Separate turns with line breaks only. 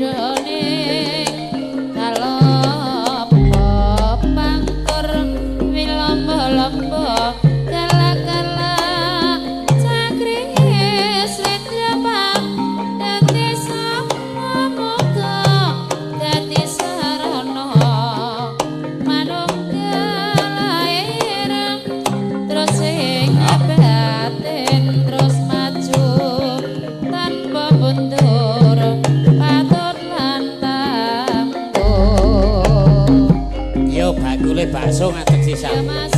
Padane kalopo pangkur wilombo-lombo kala-kala cakringe slendra dadi samuga dadi sarana manunggal lair terus ing batin terus maju tanpa mundur patut lan tangguh.
Yo bakule bakso ngadeg
Ya
sisan.
Mas.